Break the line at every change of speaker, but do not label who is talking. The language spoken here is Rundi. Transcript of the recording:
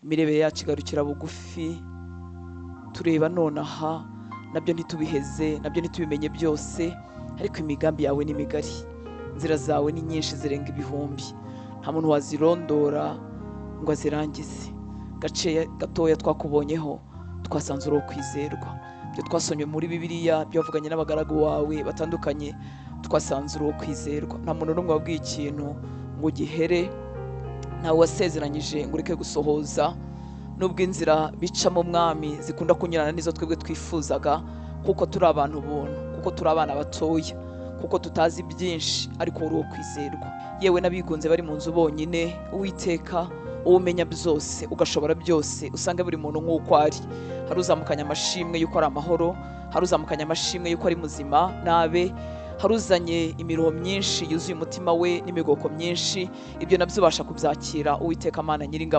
Imirebere yacu igarukira bugufi, tureba nonaha, nabyo ntitubiheze, nabyo ntitubimenye byose, ariko imigambi yawe ni migari, inzira zawe ni nyinshi zirenga ibihumbi, nta muntu wazirondora ngo azirangize. Gace gatoya twakubonyeho twasanze uri uwo kwizerwa. Ibyo twasomye muri Bibiliya, ibyo wavuganye n'abagaragu bawe batandukanye, twasanze uri uwo kwizerwa. Nta muntu n'umwe wabwiye ikintu ngo gihere, ntawe wasezeranyije ngo ureke gusohoza. Nubwo inzira bicamo Mwami zikunda kunyurana n'izo twebwe twifuzaga, kuko turi abantu buntu, kuko turi abana batoya, kuko tutazi byinshi, ariko uri uwo kwizerwa. Yewe n'abigunze bari mu nzu bonyine, Uwiteka wowe umenya byose, ugashobora byose, usanga buri muntu nk'uko ari. Hari uzamukanya amashimwe y'uko ari amahoro, hari uzamukanya amashimwe y'uko ari muzima n'abe, hari uzanye imiruho myinshi yuzuye umutima we n'imigoko myinshi, ibyo nabyo ubasha kubyakira, Uwiteka Mana Nyiringabo.